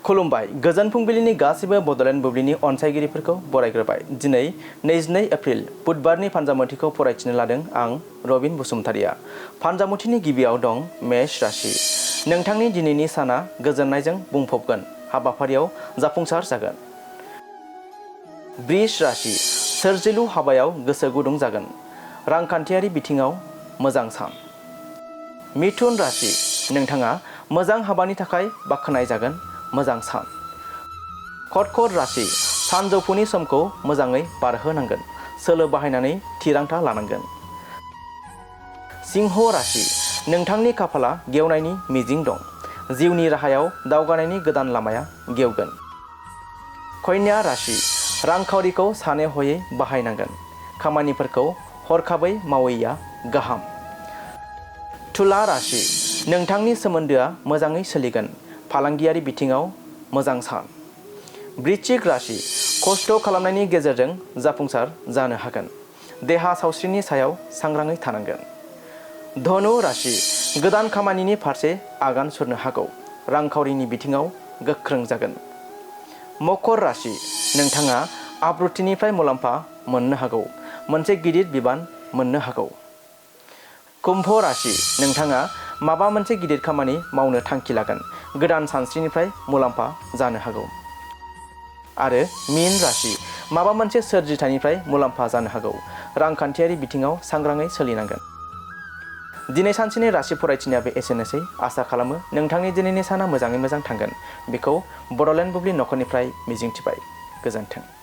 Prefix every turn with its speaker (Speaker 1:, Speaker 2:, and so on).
Speaker 1: खुलुमबाय गोजोन फुंबिलिनि गासिबो बडलेण्ड बुब्लिनि अनसायगिरिफोरखौ बरायग्रोबाय। दिनै 22 एप्रिल बुधबारनि फानजामुथिखौ फरायथिनो लादों आं रबिन बसुमतारिया। फानजामुथिनि गिबियाव दं मेष राशि। नोंथांनि दिनैनि साना गोजोननायजों बुंफबगोन, हाबाफारियाव जाफुंसार जागोन। वृष राशि। सोरजिलु हाबायाव गोसो गुदुं जागोन, रांखान्थियारि बिथिङाव मोजां सान। मिथुन राशि। नोंथाङा मोजां हाबानि थाखाय बाख्नाय जागोन, मोजां सान। कर्कट राशि। सानजौफुनि समखौ मोजाङै बारहोनांगोन, सोलो बाहायनानै थिरांथा लानांगोन। सिंह राशि। नोंथांनि खाफाला गेवनायनि मिजिं दं, जिउनि राहायाव दावगानायनि गोदान लामाया गेवगोन। कन्या राशि। रांखावरिखौ सानै हयै बाहायनांगोन, खामानिफोरखौ हरखाबै मावैया गाहाम। तुला राशि। नोंथांनि सोमोन्दोआ मोजाङै सोलिगोन, फालांगियारि बिथिङाव मोजां सान। वृश्चिक राशि। खस्थ' खालामनायनि गेजेरजों जाफुंसार जानो हागोन, देहा सावस्रिनि सायाव सांग्राङै थानांगोन। धनु राशि। गोदान खामानिनि फारसे आगान सुरनो हागौ, रांखावरिनि बिथिङाव गोख्रों जागोन। मकर राशि। नोंथाङा आब्रुथिनिफ्राय मुलाम्फा मोननो हागौ, मोनसे गिदिर बिबान मोननो हागौ। कुम्भ राशि। नोंथाङा माबा मोनसे गिदिर खामानि मावनो थांखि लागोन, गोदान सानस्रिनिफ्राय मुलाम्फा जानो हागौ। आरो मीन राशि। माबा मोनसे सोरजिथायनिफ्राय मुलाम्फा जानो हागौ, रांखान्थियारि बिथिङाव सांग्राङै सोलिनांगोन। दिनै सानसेनि राशि फरायथिनायाबो एसेनोसै। आसा खालामो नोंथांनि दिनैनि साना मोजाङै मोजां थांगोन। बेखौ बडलेण्ड बुब्लि नखरनिफ्राय मिजिंथिबाय। गोजोन्थों।